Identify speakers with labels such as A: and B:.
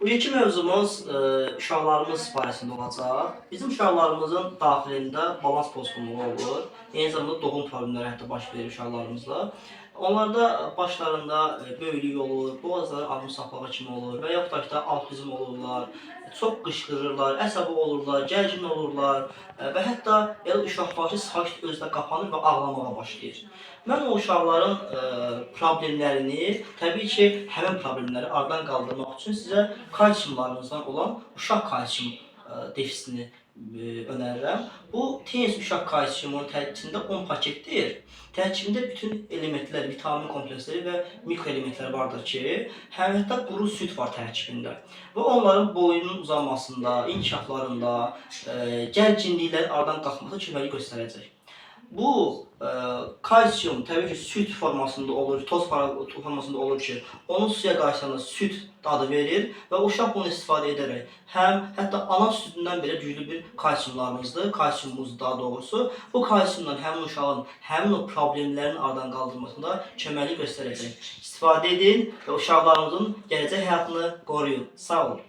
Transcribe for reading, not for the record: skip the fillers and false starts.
A: Bugünkü mövzumuz uşaqlarımız barəsində olacaq. Bizim uşaqlarımızın daxilində balans pozğunluğu olur. Eyni zamanda doğum problemləri hətta baş verir uşaqlarımızda. Onlarda başlarında böyüklük olur, boğazları armud saplağı kimi olur və yaxud da ki, autizm olurlar, çox qışqırırlar, əsəbi olurlar, gərgin olurlar və hətta elə uşaq var ki, sakit özünə qapanır və ağlamağa başlayır. Mən o uşaqların problemlərini, təbii ki, həmin problemləri aradan qaldırmaq üçün sizə kalsiumlarımızdan olan uşaq kalsium defisitini önərirəm. Bu tenis uşaq kalsiumunun tərkibində 10 paketdir. Tərkibində bütün elementlər, vitamin kompleksləri və mikroelementlər vardır ki, həm hətta quru süd var tərkibində. Və onların boyunun uzanmasında, inkişaflarında, gərginliklərin aradan qalxmasına köməklik göstərəcək. Bu kalsium təbii ki, süd formasında olur, toz formasında olur ki, onun suya qarışanda süd dadı verir və uşaq bunu istifadə edərək həm hətta ana südündən belə güclü bir kalsiumlarımızdır, kalsiumumuz daha doğrusu. Bu kalsiumdan həmin uşağın həmin o problemlərin aradan qaldırmasında köməklik göstərəcək. İstifadə edin və uşaqlarımızın gələcək həyatını qoruyun. Sağ olun.